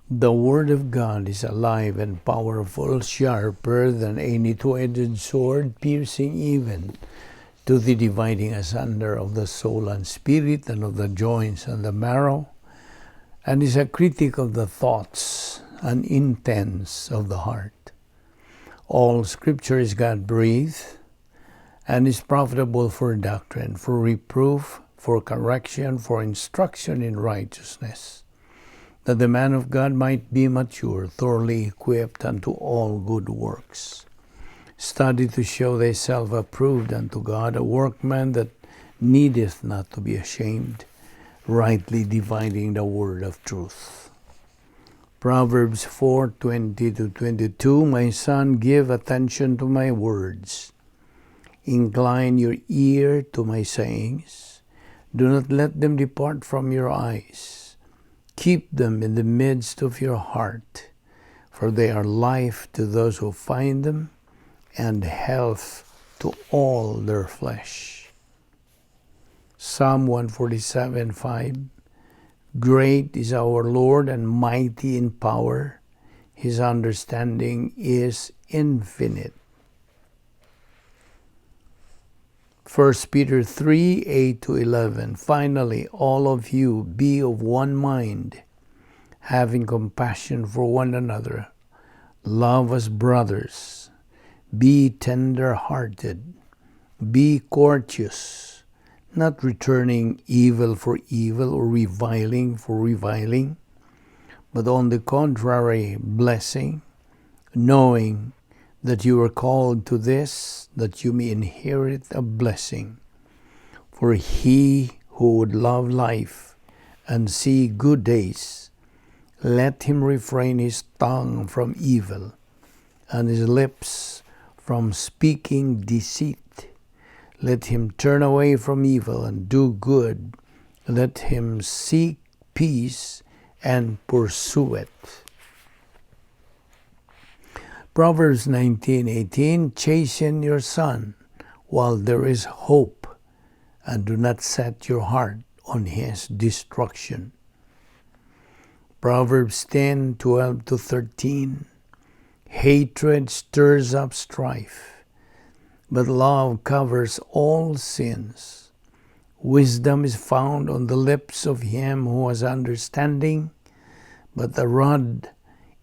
The Word of God is alive and powerful, sharper than any two-edged sword, piercing even to the dividing asunder of the soul and spirit, and of the joints and the marrow, and is a critic of the thoughts and intents of the heart. All Scripture is God-breathed, and is profitable for doctrine, for reproof, for correction, for instruction in righteousness, that the man of God might be mature, thoroughly equipped unto all good works. Study to show thyself approved unto God, a workman that needeth not to be ashamed, rightly dividing the word of truth. Proverbs 4:20 to 22. My son, give attention to my words. Incline your ear to my sayings. Do not let them depart from your eyes. Keep them in the midst of your heart, for they are life to those who find them, and health to all their flesh. Psalm 147:5. Great is our Lord and mighty in power. His understanding is infinite. 1 Peter 3:8 to 11. Finally, all of you be of one mind, having compassion for one another. Love as brothers. Be tender-hearted. Be courteous, not returning evil for evil or reviling for reviling, but on the contrary, blessing, knowing that you are called to this, that you may inherit a blessing. For he who would love life and see good days, let him refrain his tongue from evil and his lips from speaking deceit. Let him turn away from evil and do good. Let him seek peace and pursue it. Proverbs 19:18. Chasten your son while there is hope, and do not set your heart on his destruction. Proverbs 10:12 to 13. Hatred stirs up strife, but love covers all sins. Wisdom is found on the lips of him who has understanding, but the rod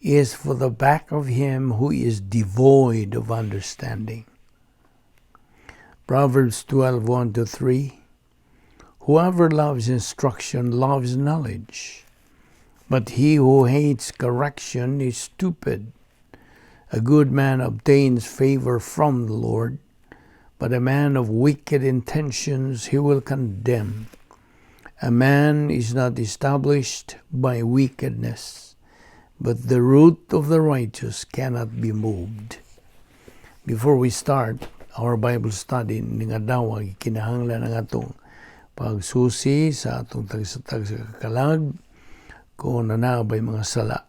is for the back of him who is devoid of understanding. Proverbs 12:1 to 3. Whoever loves instruction loves knowledge, but he who hates correction is stupid. A good man obtains favor from the Lord, but a man of wicked intentions he will condemn. A man is not established by wickedness, but the root of the righteous cannot be moved. Before we start our Bible study ning adlaw, kinahanglan ang atong pagsusi sa atong tagsa-tagsa kakalag kung naa bay mga sala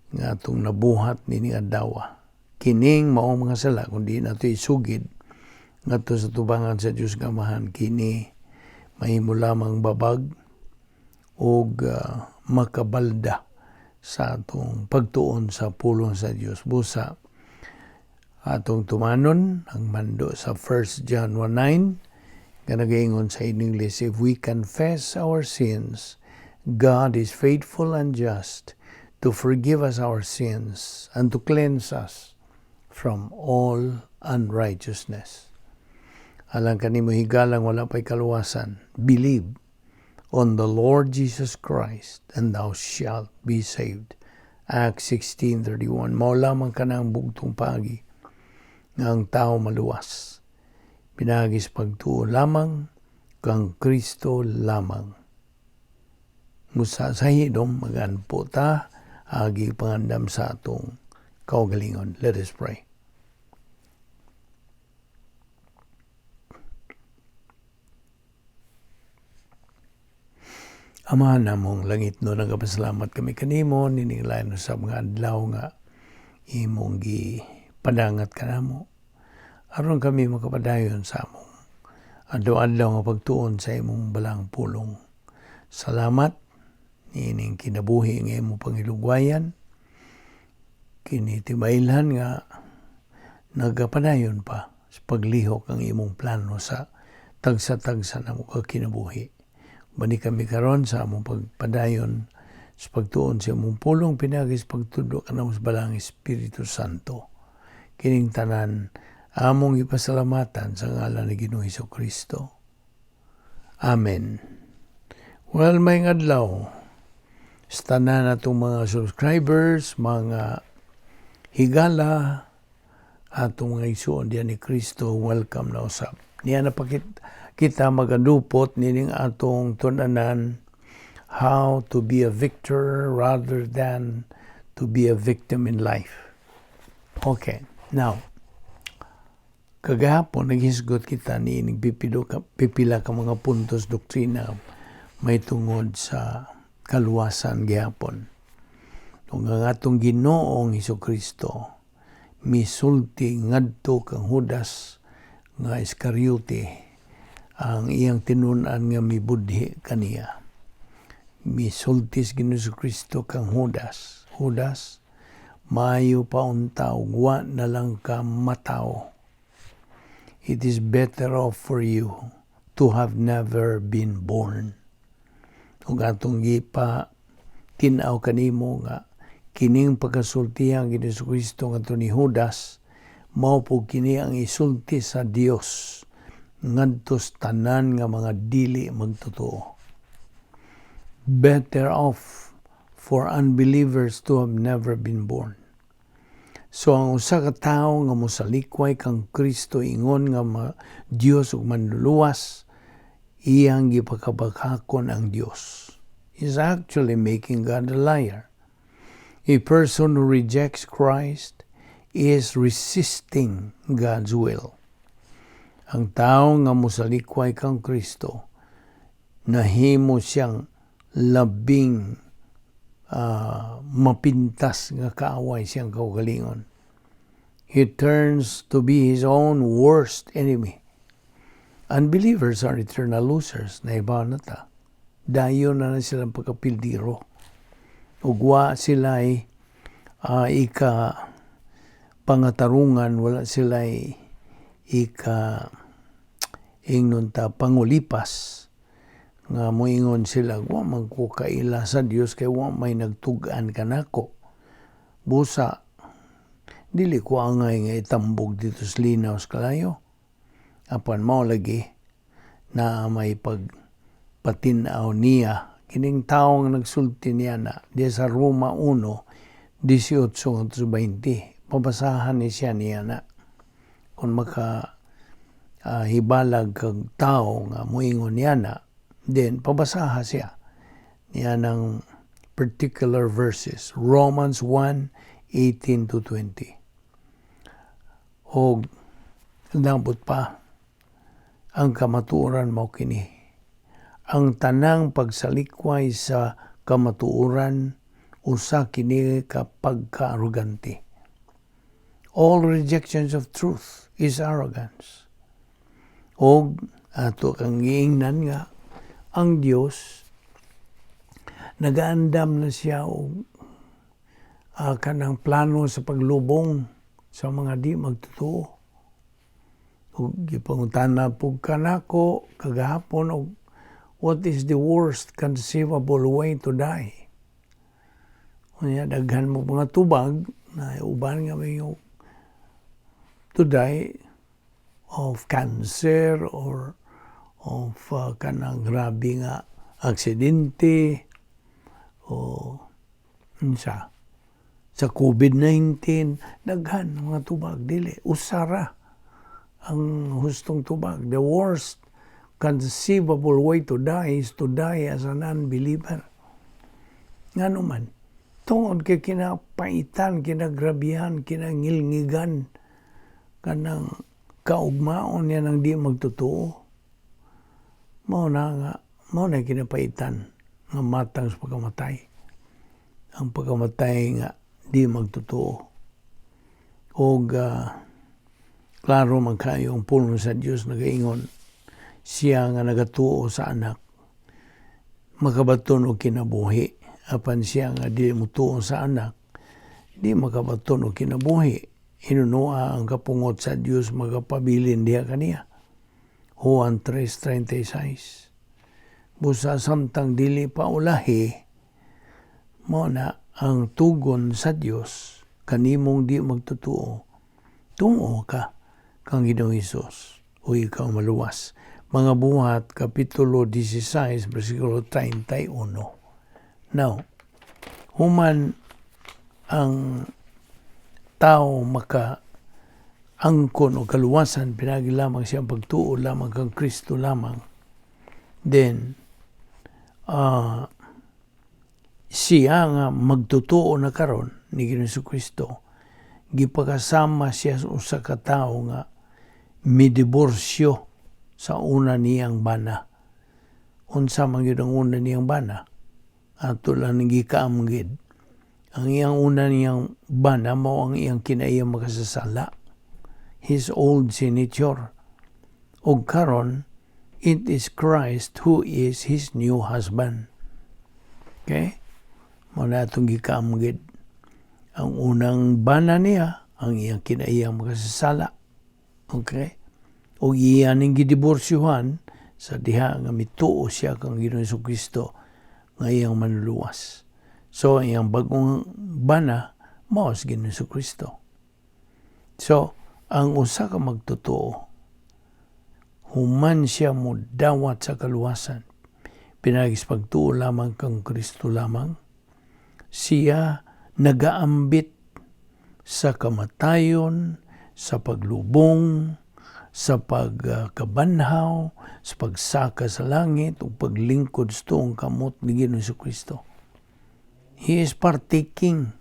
nga atong nabuhat nining adlaw. Kining maong mga sala, kung di nato isugid ngadto sa tubangan sa Dios nga Amahan, kini mahimo lamang babag og makabalda sa atong pagtuon sa pulong sa Dios. Busa atong tumanon ang mando sa 1 John 1:9 nga nagaingon sa English, "If we confess our sins, God is faithful and just to forgive us our sins and to cleanse us from all unrighteousness." Alang kanimo higalang wala pa'y kaluwasan, believe on the Lord Jesus Christ and thou shalt be saved. Acts 16:31. Mao lamang kanang bugtong paagi nga ang tao maluwas. Pinaagi sa pagtuo lamang kang Kristo lamang. Musa sa hidom, maganpo ta, agi pangandam sa atong kaugalingon. Let us pray. Ama namong langit no, nagapasalamat kami kanimo nining lain sa mga adlaw nga imong gipadangat kanamo aron kami makapadayon sa among adlaw-adlaw nga pagtuon sa imong balang pulong. Salamat Niining kinabuhi nga imong pangilugwayan, kini tibailhan nga nagapadayon pa sa paglihok ang imong plano sa tagsa-tagsa namo ka kinabuhi. Bani kami karon sa among pagpadayon sa pagtuon sa imong pulong pinaagi sa pagtudlo kanamo sa Balaang Espiritu Santo. Kining tanan among ipasalamatan sa ngalan ni Ginoong Hesus Kristo. Amen. Well, maayong adlaw sa tanan atong mga subscribers, mga higala, atong mga igsuon diyan ni Kristo, welcome na usab. Niya na pakit kita magadupot nining atong tun-anan, how to be a victor rather than to be a victim in life. Okay, now, kagahapon naghisgot kita ni pipila ka mga puntos doktrina may tungod sa kaluwasan gihapon. Ug ang atong Ginoong Hesus Kristo misulti ngadto kang Judas nga Iscariote, ang iyang tinun-an nga mibudhi kaniya. Misulti sa Ginoong Kristo kang Judas, "Judas, maayo pa unta ug wa na lang ka matawo. It is better off for you to have never been born." Ug atong gipa tin-aw kanimo nga kining pagkasultihan ni Kristo ngadto ni Judas mao pud kini ang isulti sa Dios ngadto sa tanan nga mga dili magtotoo. Better off for unbelievers to have never been born. So ang usa ka tawo nga mosalikway kang Kristo, ingon nga Dios ug Manluluwas, iyang gipakabakakon ang Dios. Is actually making God a liar. A person who rejects Christ is resisting God's will. Ang tao nga mosalikway kang Kristo, nahimo siyang labing mapintas nga kaaway siyang kaugalingon. He turns to be his own worst enemy. Unbelievers are eternal losers. Naibaw na ta. Dayon na na silang pagkapildiro. Ug wa sila ay ika pangatarungan, wala sila ay ika ingnon ta pangulipas nga moingon sila, "Wa man ko kaila sa Dios kay wa may nagtug-an kanako. Busa dili ko angay nga itambog dito sa linaw sa kalayo." Apan mao lagi na may pagpatin-aw niya kining tawo nga nagsulti niya na diya sa Roma 1:18 ngadto 20. Pabasahan ni siya niya na kung maka hibalag kag tao nga moingon niya na, then pabasaha siya niya ng particular verses, Romans 1:18 to 20. Og nabot pa ang kamatuoran mao kini: ang tanang pagsalikway sa kamatuoran, usa kini ka pagka-arugante. All rejections of truth is arrogance. Og ato kang giingnan nga ang Dios nagaandam na siya og kanang plano sa paglubong sa mga di magtotoo. Ug gipangutana pug kanako kagahapon og what is the worst conceivable way to die? Unya daghan mo mga tubag na uban nga may to die of cancer or of kanang grabe nga aksidente o unsa sa COVID-19, daghan mga tubag. Dili, usara ang hustong tubag: the worst conceivable way to die is to die as an unbeliever. Ngano man? Tungod kay kinapaitan, kinagrabihan, kinangilngigan kanang kaugmaon niya ng di magtotoo. Mao na nga mao na kinapaitan nga matang sa pagkamatay, ang pagkamatay nga di magtotoo. Og klaro man kayo ang pulong sa Dios, nagaingon siya nga nagatuo sa Anak makabaton og kinabuhi. Apan siya nga dili mutuo sa Anak, di makabaton og kinabuhi. Hinunua ang kapungot sa Dios magapabilin diha kaniya. Juan 3:36. Busa samtang dili pa ulahi, mao na ang tugon sa Dios kanimong di magtotoo: tuo ka kang Ginoong Hesus o ikaw maluwas. Mga Buhat, Kapitulo 16, versikulo 31. Now, human ang tao maka angkon o kaluwasan pinagi lamang siyang pagtuo lamang kang Kristo lamang, then siya nga magtutuo na karon ni Ginoong Kristo, gipakasama siya sa usa ka tawo nga midiborsyo sa una niyang bana. Unsa man gyud ang una niyang bana? Ato lang gikaamgid. Ang iyang una niyang bana mao ang iyang kinaiyang makasasala. His old sin nature. Og karon, it is Christ who is his new husband. Okay? Mao na atong gikaamgid. Ang unang bana niya, ang iyang kinaiyang makasasala. Okay? O iya ning gidiborsyuhan sa diha nga mituo siya kang Ginoong Kristo nga iyang manluluwas. So, ang iyang bagong bana, mao si Ginoong Kristo. So, ang usa ka magtotoo, human siya mo dawat sa kaluwasan, pinagi sa pagtuo lamang kang Kristo lamang, siya nagaambit sa kamatayon, sa paglubong, sa pagkabanhaw, sa pagsaka sa langit, o paglingkod sa tuong kamot ni Ginoong Kristo. He is partaking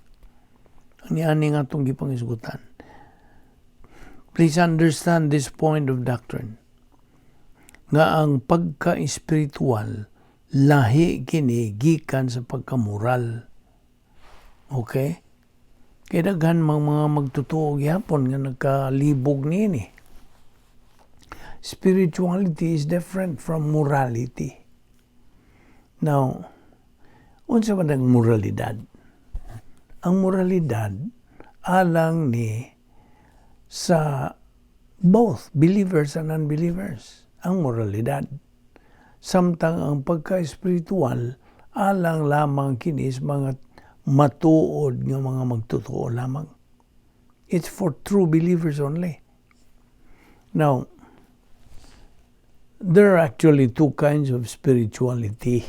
ang niani nga atong gipangisgutan. Please understand this point of doctrine. Nga ang pagka-espiritual, lahi kini gikan sa pagkamoral. Okay? Kaya daghan mang mga magtotoo gyapon nga nagkalibog niini. Spirituality is different from morality. Now, unsa man ang moralidad? Ang moralidad alang ni sa both believers and unbelievers ang moralidad. Samtang ang pagka-espiritual alang lamang kini sa mga matuod nga mga magtotoo lamang. It's for true believers only. Now, there are actually two kinds of spirituality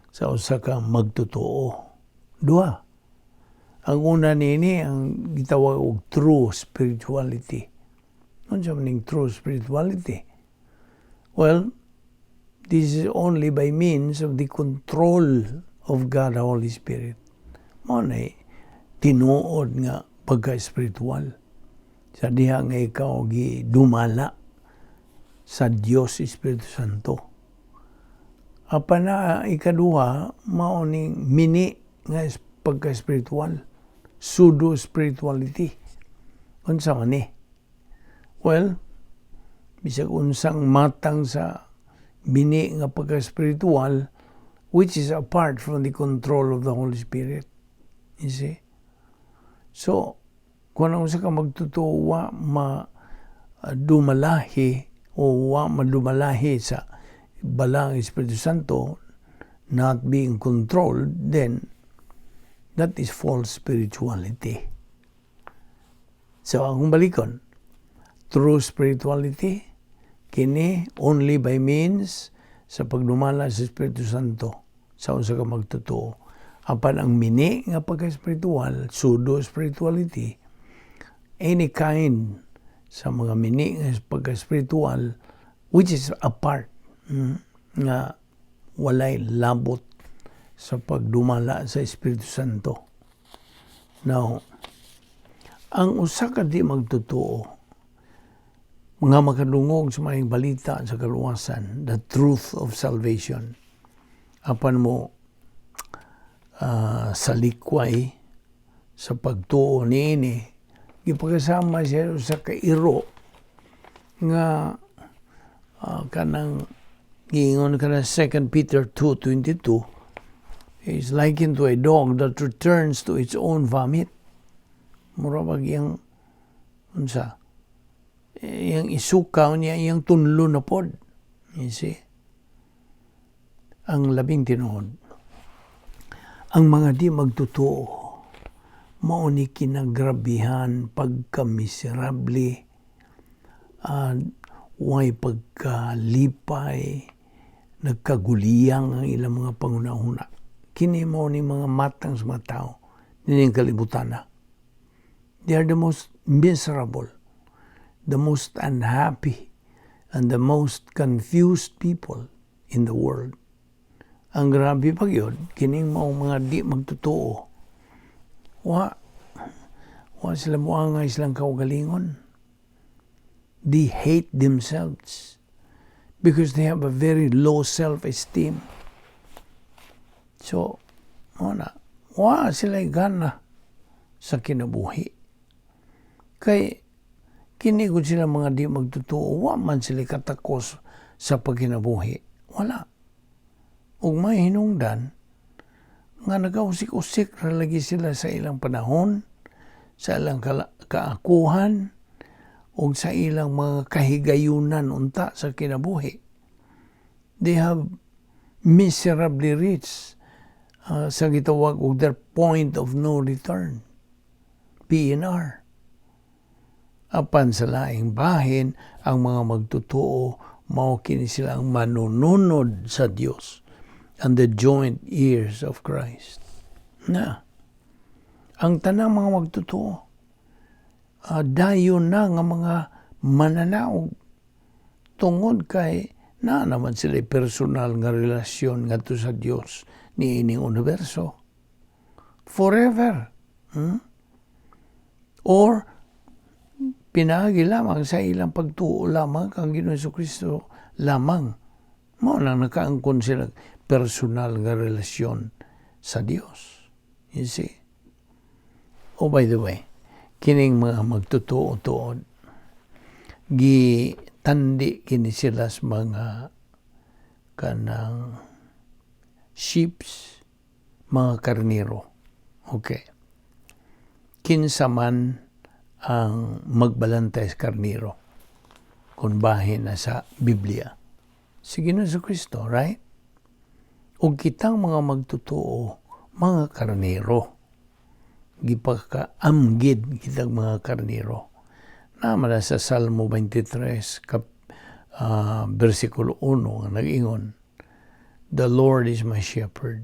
sa usa ka magtotoo. Duha. Ang una niini ang gitawag og true spirituality. Unsa man ning true spirituality? Well, this is only by means of the control of God the Holy Spirit. Mao na tinuod nga pagka-espiritual. Sa diha nga ikaw gidumala sa Dios Espiritu Santo. Apan na ikaduha, mao ning mini nga pagka-espiritual, pseudo spirituality. Unsa man ni? Well, bisag unsang matang sa bini nga pagka-spiritual which is apart from the control of the Holy Spirit. You see? So, kung ang usa ka magtotoo wa ma dumalahi o wa madumalahi sa balang Espiritu Santo, not being controlled, then that is false spirituality. So, akong balikon, true spirituality, kini only by means sa pagdumala sa Espiritu Santo sa usa ka magtotoo. Apan ang mini nga pagka-spiritual, pseudo spirituality, any kind sa mga mini nga pagka-spiritual which is apart nga walay labot sa pagdumala sa Espiritu Santo. Now, ang usa ka di magtotoo nga makadungog sa maayong balita sa kaluwasan, the truth of salvation, apan mo salikway sa pagtuo niini, gipakasama siya sa kairo nga kanang giingon kana 2 Peter 2:22, Is likened to a dog that returns to its own vomit. Mura bag iyang unsa, iyang isukaw niya, iyang tunlo na pod. You see? Ang labing tinuod, ang mga di magtotoo, mao ni kinagrabihan, pagkamiserable, way pagkalipay, nagkaguliyang ang ilang mga panghuna-huna. Kini mao ni mga matang sa mga tao nining kalibutan na. They are the most miserable, the most unhappy, and the most confused people in the world. Ang grabe pa gyud, kining mao mga di magtotoo. Wa sila muangay silang kaugalingon. They hate themselves because they have a very low self-esteem. So, mao na, wa sila gana sa kinabuhi. Kay kini gud sila mga di magtotoo, wa man sila katakos sa pagkinabuhi. Wala. Ug may hinungdan nga nagausik-usik ra lagi sila sa ilang panahon, sa ilang kaakuhan, ug sa ilang mga kahigayunan unta sa kinabuhi. They have miserably reached sa gitawag og their point of no return, PNR. Apan sa laing bahin, ang mga magtotoo, mao kini sila ang manununod sa Dios and the joint heirs of Christ. Na, ang tanang mga magtotoo, dayon na nga mga mananaog tungod kay na naman sila personal nga relasyon ngadto sa Dios niining universo. Forever. Or pinaagi lamang sa ilang pagtuo lamang kang Ginoong Kristo lamang. Mao nang nakaangkon sila personal nga relasyon sa Dios. You see? Oh, by the way, kining mga magtotoo-tuod, gitandi kini sila sa mga kanang sheeps, mga karniro. Okay. Kinsa man ang magbalantay sa karniro kung bahin na sa Biblia? Si Ginoong Kristo, right? Ug kitang mga magtotoo, mga karniro. Gipakaamgid kitang mga karniro. Naman na sa Salmo 23, versikulo 1, nga nag-ingon, "The Lord is my shepherd."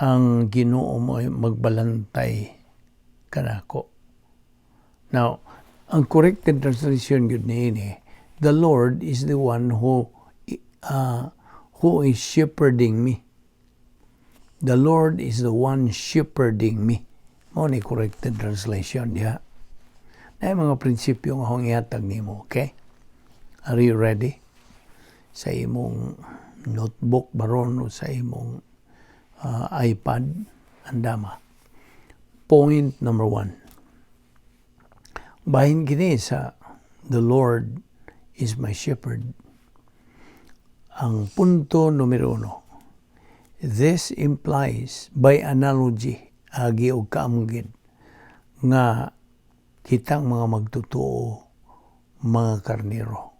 Ang Ginoo mo ay magbalantay kanako. Now, ang corrected translation gyud niini, "The Lord is the one who is shepherding me." "The Lord is the one shepherding me." Mao ni corrected translation diha. Na mga prinsipyo nga akong ihatag nimo, okay? Are you ready? Sa imong notebook baron o sa imong iPad, andama. Point number 1. Bahin kini sa "The Lord is my shepherd." Ang punto numero 1. This implies by analogy, agi og kaamgid, nga kitang mga magtotoo, mga karnero.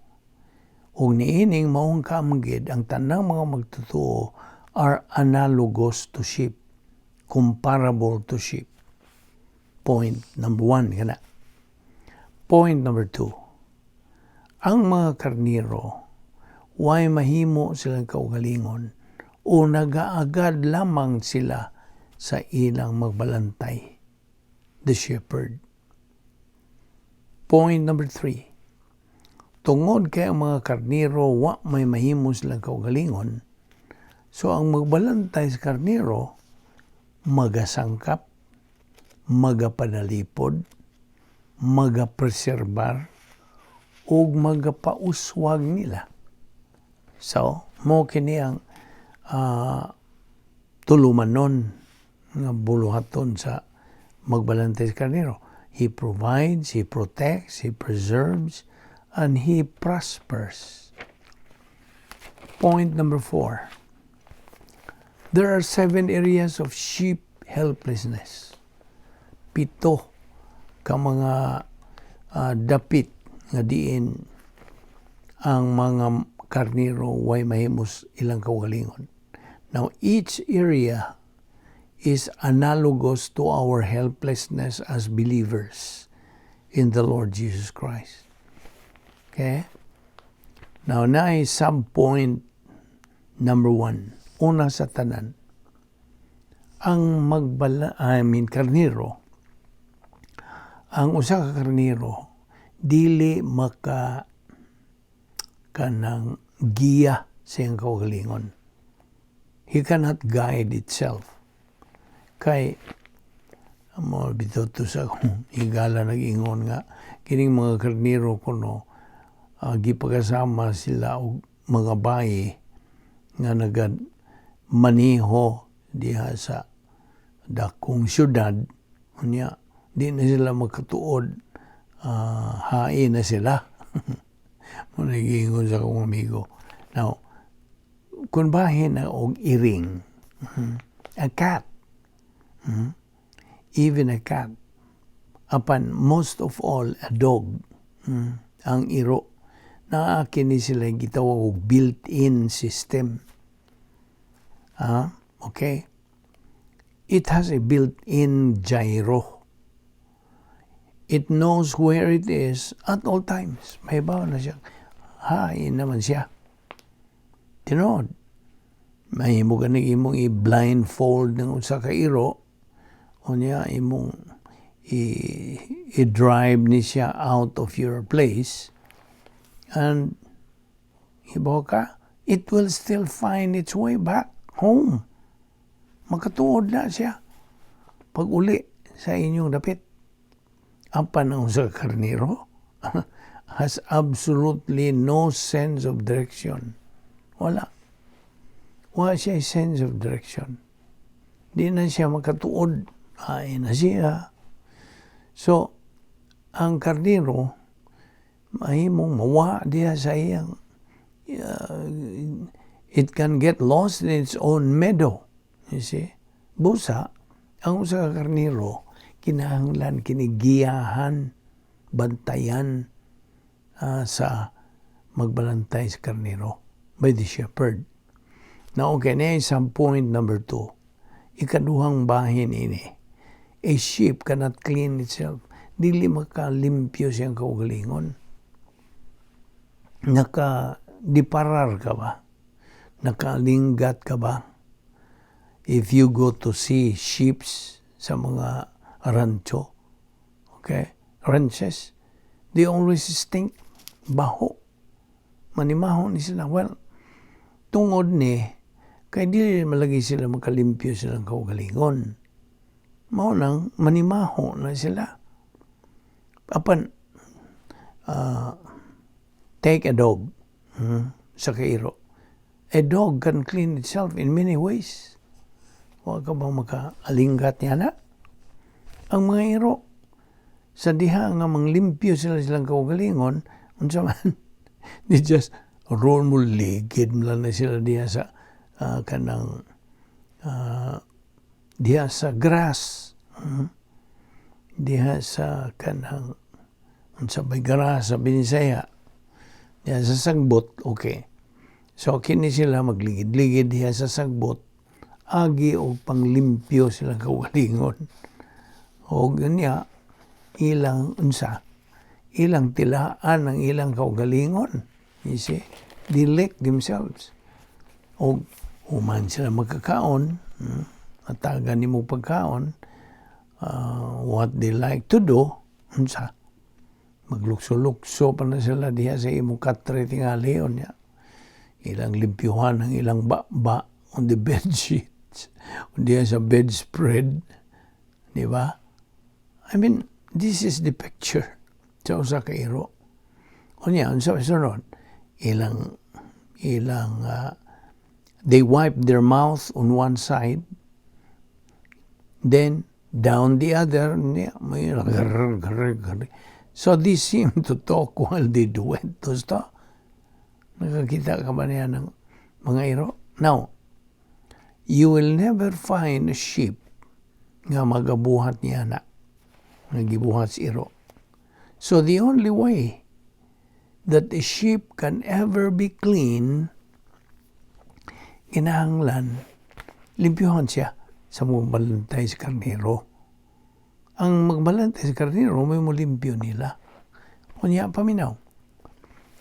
Ug niining maong kaamgid, ang tanang mga magtotoo are analogous to sheep, comparable to sheep. Point number 1 kana. Point number 2. Ang mga karnero, way mahimo silang kaugalingon o nagaagad lamang sila sa ilang magbalantay, the shepherd. Point number 3. Tungod kay ang mga karnero wa may mahimo silang kaugalingon, so ang magbalantay sa karnero magasangkap, magapanalipod, magapreserbar, ug magapauswag nila. So, mo kini ang tulumanon nga buluhaton sa magbalantay sa karnero. He provides, he protects, he preserves, and he prospers. Point number 4. There are seven areas of sheep helplessness. Pito ka mga dapit nga diin ang mga karniro way mahimos ilang kaugalingon. Now, each area is analogous to our helplessness as believers in the Lord Jesus Christ. Okay? Now, naay sub-point number one. Una sa tanan, ang magbala, I mean, karniro, ang usa ka karniro, dili maka kanang giya sa iyang kaugalingon. He cannot guide itself. Kay mo bitaw to sa akong higala nag-ingon nga kining mga karniro kuno gipakasama sila og mga bayi nga naga maniho diha sa dakong syudad, unya di na sila makatuod, hain na sila. Mo nag-ingon sa akong amigo. Now, kung bahin na og iring, a cat, even a cat, apan most of all a dog, ang iro, naa kini sila gitawag og built-in system. Ah, okay? It has a built-in gyro. It knows where it is at all times. May na siya. Hain naman siya. Tinuod. Mahimo gani imong i-blindfold ng usa ka iro, unya imong i-drive ni siya out of your place and hibaw ka, it will still find its way back home. Makatuod na siya pag uli sa inyong dapit. Apan ang usa ka karniro has absolutely no sense of direction. Wala. Wala siya sense of direction. Di na siya makatuod. Ay na siya. So, ang karniro, mahimong mawa diha sa iyang it can get lost in its own meadow. You see? Busa, ang usa ka karniro, kinahanglan kini giyahan, bantayan sa magbalantay sa karniro by the shepherd. Now, okay, na isang point number two. Ikaduhang bahin ini. A sheep cannot clean itself. Dili makalimpyo siyang kaugalingon. Naka-deparar ka ba? Nakalingat ka ba? If you go to see sheeps sa mga rancho, okay, ranches, they always stink, baho. Manimaho ni sila. Well, tungod ni, kay dili malagi sila makalimpyo silang kaugalingon. Mao nang manimaho na sila. Apan, take a dog sa kairo. A dog can clean itself in many ways. Wa ka ba makaalinggat niya na? Ang mga iro, sa diha nga manglimpyo sila silang kaugalingon, unsa man, they just roll mo ligid mo lang na sila diha sa kanang diha sa grass. Diha sa kanang unsa may grass sa Binisaya. Diha sa sagbot, okay. So kini sila magligid-ligid diha sa sagbot, agi og panglimpyo sila kaugalingon. Og niya ilang unsa, ilang tilaan ang ilang kaugalingon. You see? They lick themselves. Og human sila magkakaon, atagan nimo pagkaon, what they like to do, unsa, maglukso-lukso pa na sila diha sa imong katre tingali niya. Ilang limpyuhan ang ilang ba on the bed sheets, diha sa bedspread, di ba? I mean, this is the picture sa usa ka iro. Unya, unsa sunod? Ilang they wipe their mouth on one side, then down the other, niya, may grr, grr, grr. So they seem to talk while they do it. Gusto? Nakakita ka ba niya ng mga iro? Now, You will never find a sheep nga magabuhat niya na nga gibuhat sa iro. So the only way that a sheep can ever be clean, kinahanglan limpyohan siya sa magbalantay sa karnero. Ang magbalantay sa karnero may molimpyo nila. Unya, paminaw.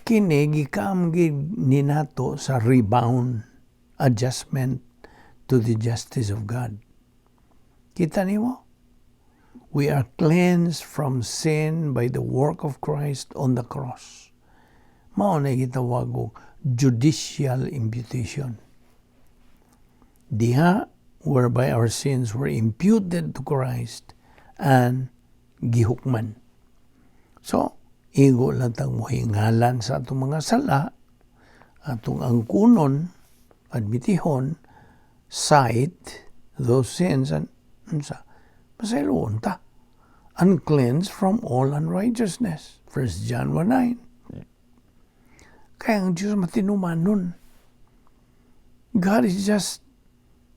Kini gikaamgid ni nato sa rebound adjustment to the justice of God. Kita nimo? We are cleansed from sin by the work of Christ on the cross. Mao na gitawag og judicial imputation. Diha whereby our sins were imputed to Christ and gihukman. So, igo lang tang muhingalan sa atong mga sala, atong angkunon, admitihon, cite those sins and unsa, pasayloon ta. And cleansed from all unrighteousness. 1 John 1:9. Kaya ang Diyos matinumanon. God is just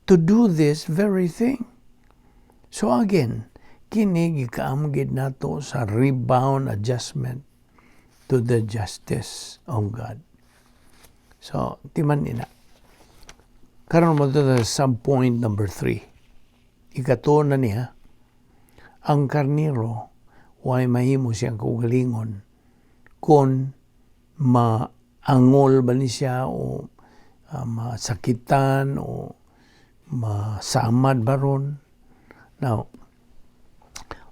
to do this very thing. So again, kini gikaamgid nato sa rebound adjustment to the justice of God. So, timan ina. Karon mo to sa subpoint number 3. Ikatuo na niya, ang karnero, way mahimo siyang kaugalingon kung maangol ba ni siya o masakitan o masamad ba ron. Now,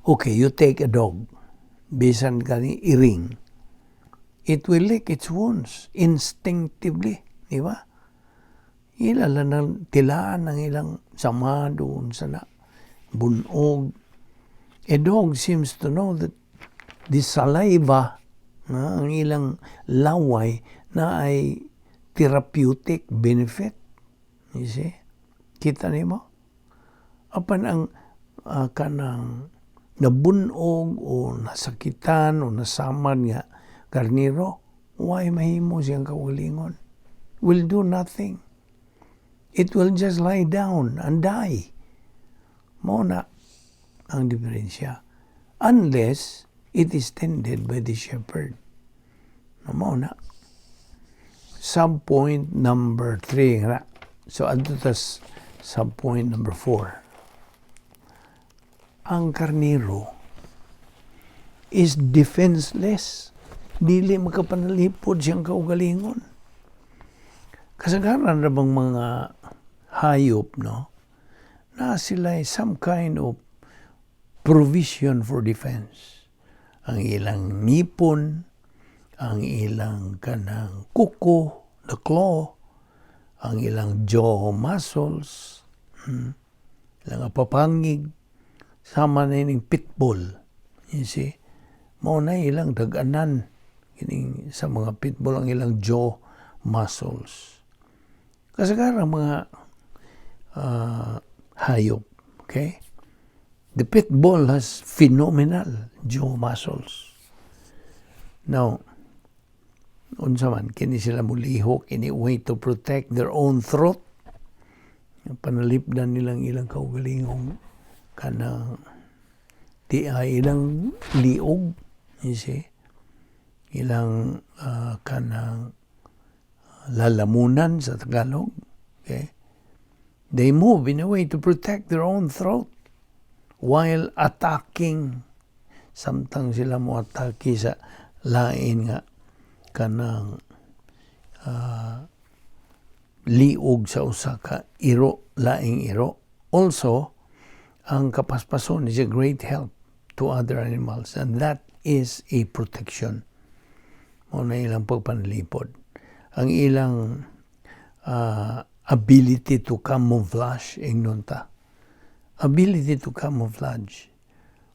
okay, you take a dog, bisan kani iring, it will lick its wounds instinctively, di ba? Ila lang ng tilaan ng ilang samad o unsa na, bunog. A dog seems to know that the saliva, na ang ilang laway na ay therapeutic benefit. You see? Kita nimo? Apan ang kanang nabunog o nasakitan o nasamad nga karnero, way mahimo siyang kaugalingon? Will do nothing. It will just lie down and die. Mao na ang diferensya. Unless it is tended by the shepherd. No, mao na. Subpoint number 3 nga. So, adto tas subpoint number 4. Ang karnero is defenseless. Dili makapanalipod siyang kaugalingon. Kasagaran na bang mga hayop, no? Na sila some kind of provision for defense. Ang ilang ngipon, ang ilang kanang kuko, the claw, ang ilang jaw muscles, ilang papangig, sama na ining pitbull. You see? Mao na ilang dag-anan kining sa mga pitbull, ang ilang jaw muscles. Kasagaran mga hayop, okay? The pit bull has phenomenal jaw muscles. Now, unsa man kini sila mulihok in a way to protect their own throat. Panalipdan nilang ilang kaugalingong kanang ti ay ilang liog, you see? Ilang kanang lalamunan sa Tagalog. Okay? They move in a way to protect their own throat while attacking. Samtang sila mo atake sa lain nga kanang liog sa usa ka iro, laing iro. Also, ang kapaspason is a great help to other animals and that is a protection. Mao na ilang pagpanalipod. Ang ilang ability to camouflage, ingnon ta. Ability to camouflage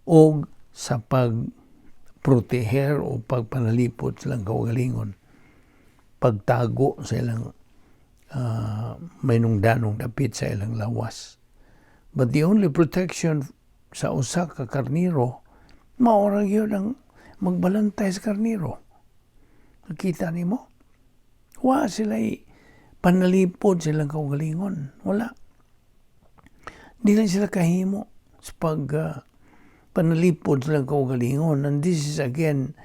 o sa pag proteher o pagpanalipod silang kaugalingon, pagtago sa ilang may nungdanong dapit sa ilang lawas. But the only protection sa usa ka karnero, mao ra gyud ang magbalantay sa karnero. Nakita nimo? Wa sila panalipod silang kaugalingon. Wala. Dili sila kahimo sa pag panalipod silang kaugalingon. And this is again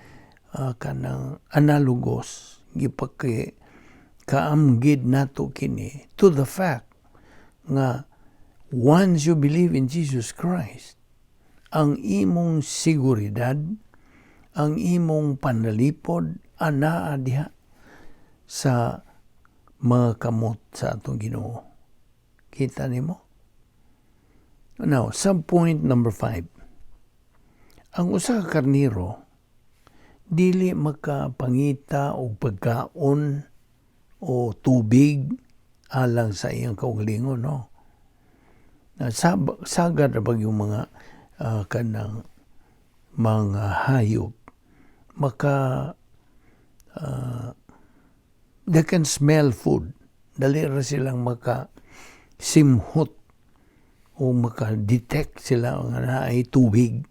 kanang analogous, gipaki kaamgid nato kini to the fact nga once you believe in Jesus Christ, ang imong seguridad, ang imong panalipod anaa diha sa mga kamot sa atong Ginoo. Kita nimo? Now, sub-point number 5. Ang usa ka karniro dili makapangita og pagkaon o tubig alang sa iyang kaugalingon, no? Sagad ra yung mga kanang mga hayop maka they can smell food, dali ra silang maka simhot o maka-detect sila nga naay tubig.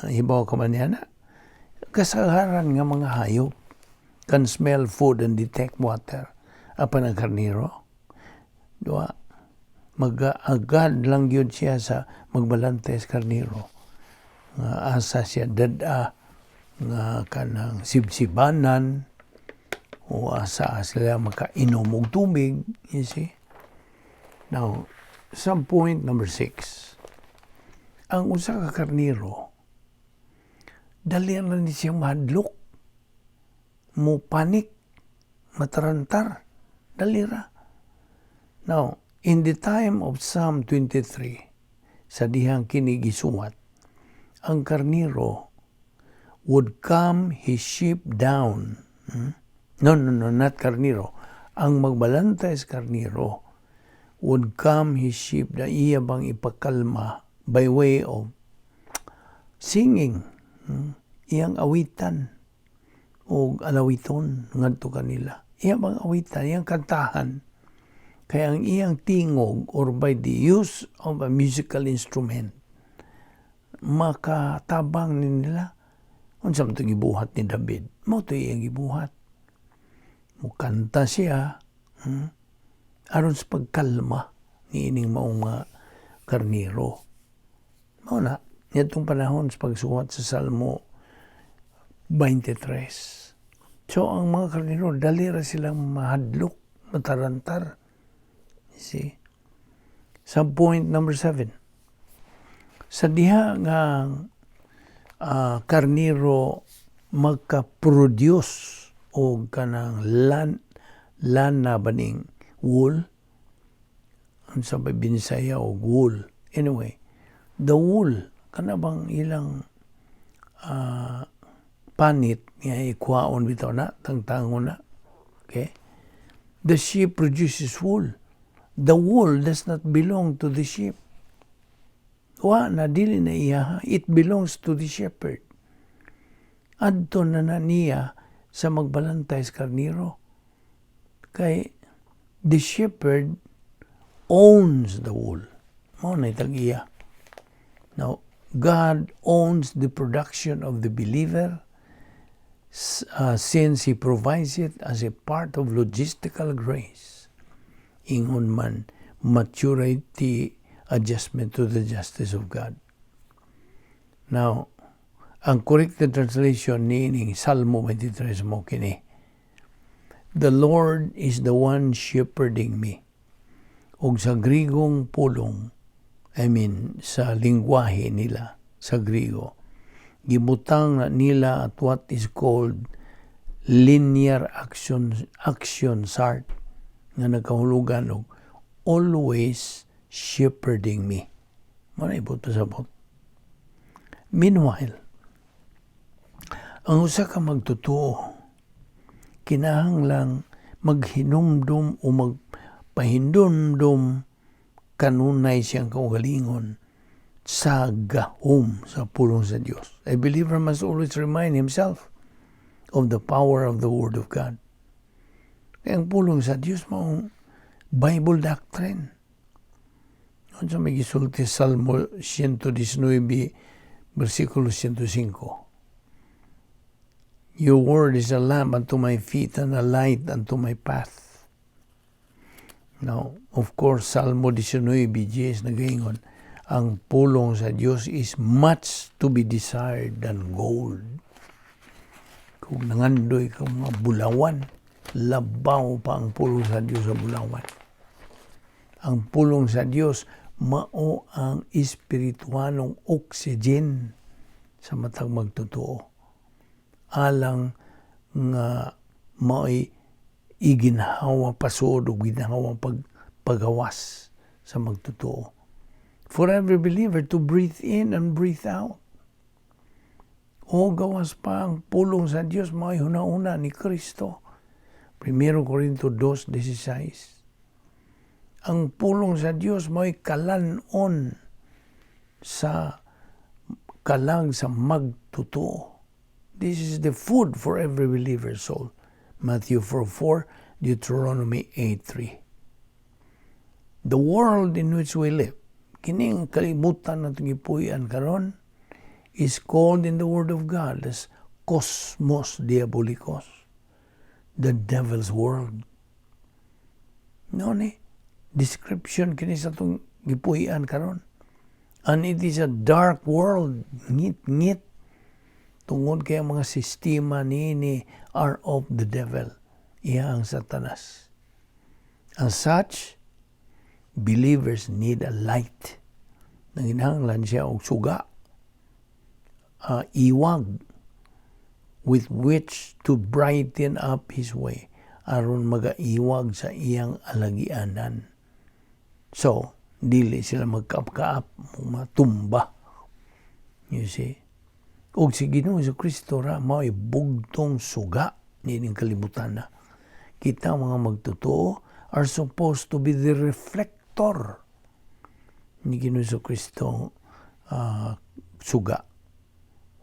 Hibaw ka man niya na kasagaran nga mga hayop can smell food and detect water, apan ang karniro duwa. Mag-agad lang yun siya sa magbalantay sa karniro nga asa siya dada nga kanang sibsibanan o asa sila makainom og tubig, you see. Now, some point number 6. Ang usa ka karniro dali na ni siya mahadlok, mo panik, matarantar, dali ra. Now, in the time of Psalm 23, sa dihang kini gisuwat, ang karniro would calm his sheep down. No, not karniro. Ang magbalantay sa karniro would calm his sheep na iya bang ipakalma by way of singing. Iyang awitan o alawiton ngadto kanila. Iya bang awitan, iyang kantahan. Kaya ang iyang tingog or by the use of a musical instrument, makatabang ni nila. Unsa man itong gibuhat ni David? Mao to iyang gibuhat. Mukanta siya aron sa pagkalma ni ining maong mga karniro. Mao na, nitong panahon sa pagsuwat sa Salmo 23. So ang mga karniro, dali ra silang mahadlok, matarantar. You see? Sa point number 7. Sa diha nga karniro magka-produce og kanang lana baning wool, unsa ba Binisaya og wool? Anyway, the wool, kana bang ilang panit nga ikuhaon bitaw na, tangtangon na, okay? The sheep produces wool. The wool does not belong to the sheep. Wa na, dili na iya. It belongs to the shepherd. Adto na na niya sa magbalantay sa karniro kay the shepherd owns the wool. Mao na tag iya. Now, God owns the production of the believer since He provides it as a part of logistical grace. Ingon man, maturity adjustment to the justice of God. Now, ang corrected translation ni Salmo 23 mo kini: "The Lord is the one shepherding me." Og sa Grigong pulong, I mean, sa lingwahe nila sa Grigo, gibutang na nila at what is called linear action chart nga nagkahulugan og "always shepherding me." Mao na ibot pasabot. Meanwhile, ang usa ka magtotoo kinahanglang maghinumdum o magpahindumdum kanunay siyang kaugalingon sa gahom sa pulong sa Dios. A believer must always remind himself of the power of the Word of God. Kaya ang pulong sa Dios maong Bible doctrine. Unsa may gisulti Salmo 119 versikulo 105? "Your word is a lamp unto my feet and a light unto my path." Now, of course, Salmo 19:10 nagaingon, ang pulong sa Dios is much to be desired than gold. Kung nangandoy ka mga bulawan, labaw pa ang pulong sa Dios sa bulawan. Ang pulong sa Dios mao ang espiritualong oxygen sa matag magtotoo. Alang nga mao'y iginhawa pasod o ginhawa pagawas sa magtotoo. For every believer to breathe in and breathe out. O gawas pa, ang pulong sa Dios mao'y hunahuna ni Kristo. 1 Corinto 2:16. Ang pulong sa Dios mao'y kalan-on sa kalag sa magtotoo. This is the food for every believer's soul. Matthew 4:4, Deuteronomy 8:3. The world in which we live, kining kalibutan na gipuy-an karon, is called in the Word of God as cosmos diabolicos, the devil's world. No ni description kini sa atong gipuy-an karon. And it is a dark world, ngit-ngit, tungod kay ang mga sistema niini are of the devil, iya ang Satanas. As such, believers need a light. Nanginahanglan siya og suga, iwag, with which to brighten up his way, aron magaiwag sa iyang alagianan. So, dili sila magkaap-kaap, matumba. You see? Og si Ginoong Kristo ra mao'y bugtong suga niining kalibutan na. Kita mga magtotoo are supposed to be the reflector ni Ginoong Kristo suga.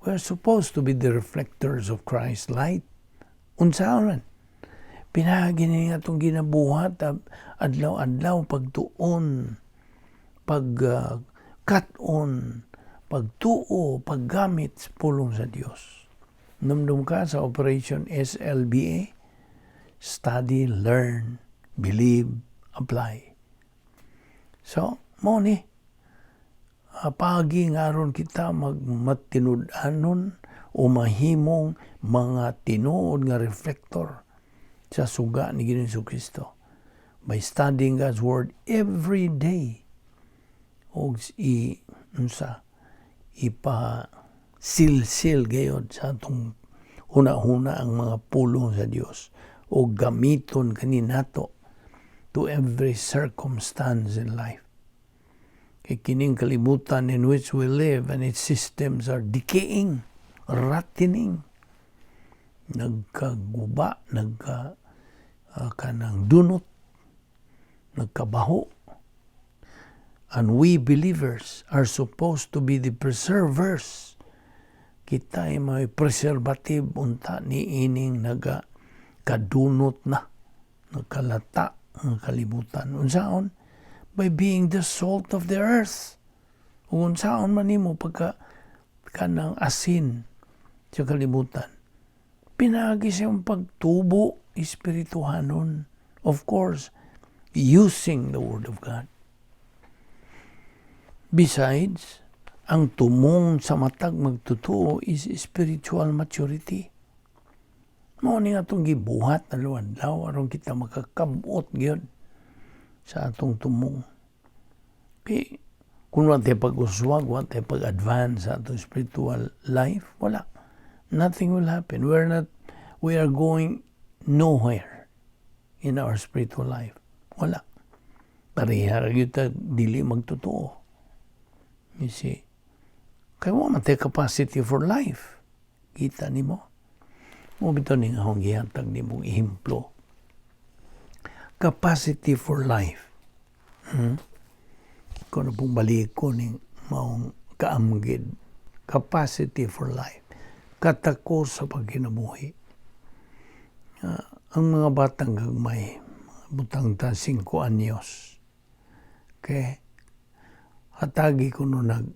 We are supposed to be the reflectors of Christ's light. Unsaon man? Pinaagi ni atong ginabuhat adlaw-adlaw, pagtuon, pag kat-on, pagtuo, paggamit sa pulong sa Dios. Numdum ka sa Operation SLBA, study, learn, believe, apply. So, mo ni, paagi nga aron kita magmatinud-anon o mahimong mga tinuod nga reflector sa suga ni Ginoong Kristo by studying God's Word every day og i unsa ipa silsil gayod sa atong huna-huna ang mga pulong sa Dios o gamiton kani nato to every circumstance in life. Kay kining kalibutan in which we live and its systems are decaying, rotting, nagkaguba, nagka kanang dunot, nagkabaho. And we believers are supposed to be the preservers. Kita ay may preservative unta ni ining naga kadunot na, nagkalata ang kalibutan. Unsaon? By being the salt of the earth. Ug unsaon man nimo pagka kanang asin sa kalibutan? Pinaagi sa iyong pagtubo espirituhanon. Of course, using the Word of God. Besides, ang tumong sa matag magtotoo is spiritual maturity. Mao ni atong gibuhat adlaw-adlaw aron kita makakabot gyud sa atong tumong. Kay kung wa tay pag-uswag, wa tay pag-advance sa atong spiritual life, wala. Nothing will happen. We're not, we are going nowhere in our spiritual life. Wala. Pareha ra gyud ta dili magtotoo. You see? Kay wa man tay capacity for life. Kita nimo. Mo bitaw ning akong gihatag nimong ehemplo. Capacity for life. Kung ano pong balik ko ning maong kaamgid. Capacity for life. Katakos sa pagkinabuhi. Ang mga batang gagmay, butang ta 5 anyos. Okay? Hatagi ko no nag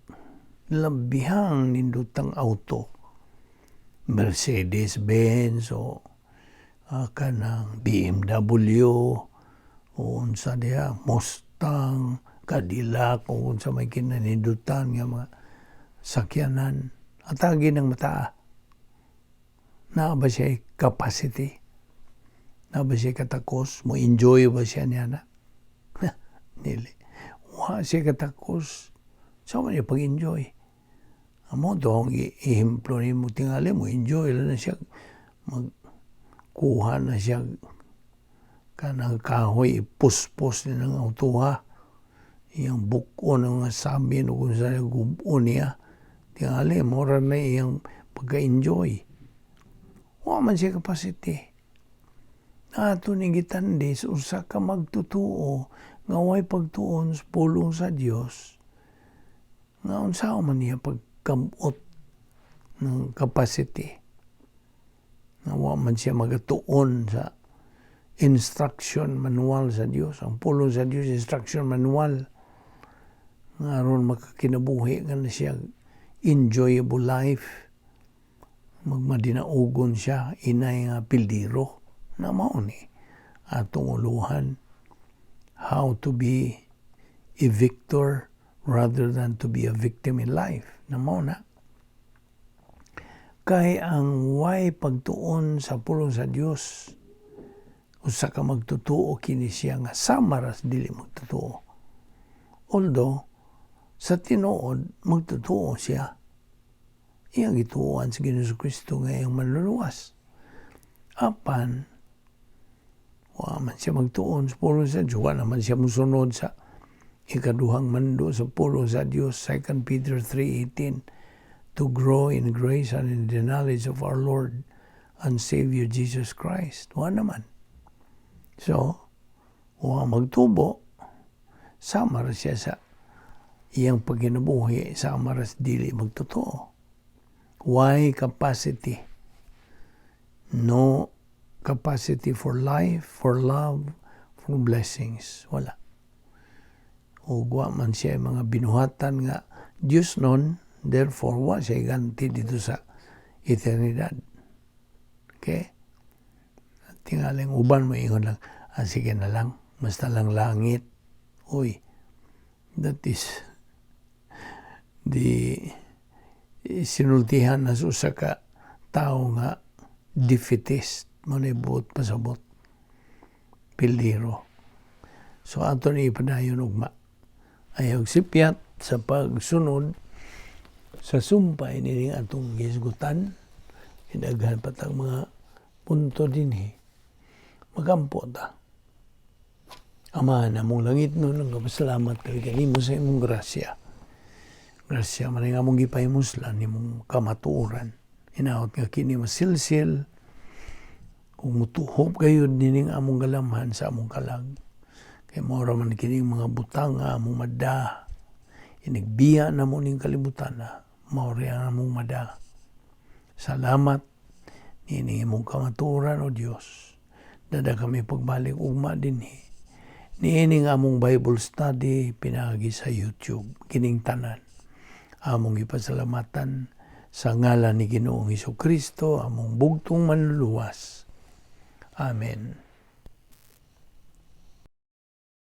labihang nindutang auto. Mercedes-Benz o kanang BMW. O unsa diha, Mustang, Cadillac, o unsa may kinanindutan nga mga sakyanan. Atagi ng mata. Naa ba siya capacity? Naa ba siya katakos? Mo enjoy ba siya niya na? Dili. Wa siya katakos. Sa man niya pag-enjoy? Amo to ang ehemplo nimo, tingali mo enjoy na siya, magkuha na siya kanang kahoy, ipuspos ni ng autoha, iyang buko ng mga samin o kung saan gubo niya. Tingali mora na iyang pagka-enjoy. Wa man siya capacity. Ato ni gitandis, usa ka magtutuo nga way pagtuon sa pulong sa Dios, nga unsa man niya pagkamot ng capacity, nga wa man siya magatuon sa instruction manual sa Dios. Ang pulong sa Dios, instruction manual nga aron makakinabuhi ka na siya enjoyable life, magmadinaugon siya inay nga pildiro na. Mao ni atong uluhan, how to be a victor rather than to be a victim in life, na mao na kay ang way pagtuon sa pulong sa Dios, usa ka magtutuo kini siya nga sama ras dili magtutuo, although sa tinuod magtutuo siya, iyang gituoan sa Ginoong Kristo nga iyang manluluwas, apan wa man siya magtuon sa pulong sa Dios, wa naman siya musunod sa ikaduhang mando sa pulong sa Dios, 2 Peter 3:18, to grow in grace and in the knowledge of our Lord and Savior Jesus Christ. Wa naman. So, wa magtubo, sama ra siya sa iyang pagkinabuhi, sama ra sa dili magtotoo. Why capacity? No capacity for life, for love, for blessings. Wala. O wa man siya mga binuhatan nga Diyos nun, therefore wa siya ganti dito sa eternidad. Okay? Tingaling uban mo ingon lang, "Ah, sige na lang, basta lang langit." Uy, that is the sinultihan na usa ka tao nga defeatist mo na buot pasabot, pildiro. So ato ni ipadayon ugma. Ayaw sipyat sa pagsunod sa sumpay nining atong gisgutan. Daghan pa tang mga punto dinhi. Magampo ta. Ama namong langitnon, nagpasalamat kami kanimo sa imong grasya. Grasya man ang among gipahimuslan nimong kamatuoran. Hinaot nga kini masilsil kung mutuhop gayud nining among galamhan sa among kalag. Kay mao ra man kining mga butang nga among mada. Inigbiya na mo ning kalibutan na mao ang among mada. Salamat nining imong kamatuoran, O Dios. Dada kami pagbalik ugma dinhi. Niining among Bible study pinaagi sa YouTube, kining tanan among ipasalamatan sa ngalan ni Ginoong Kristo, among bugtong manluluwas. Amen.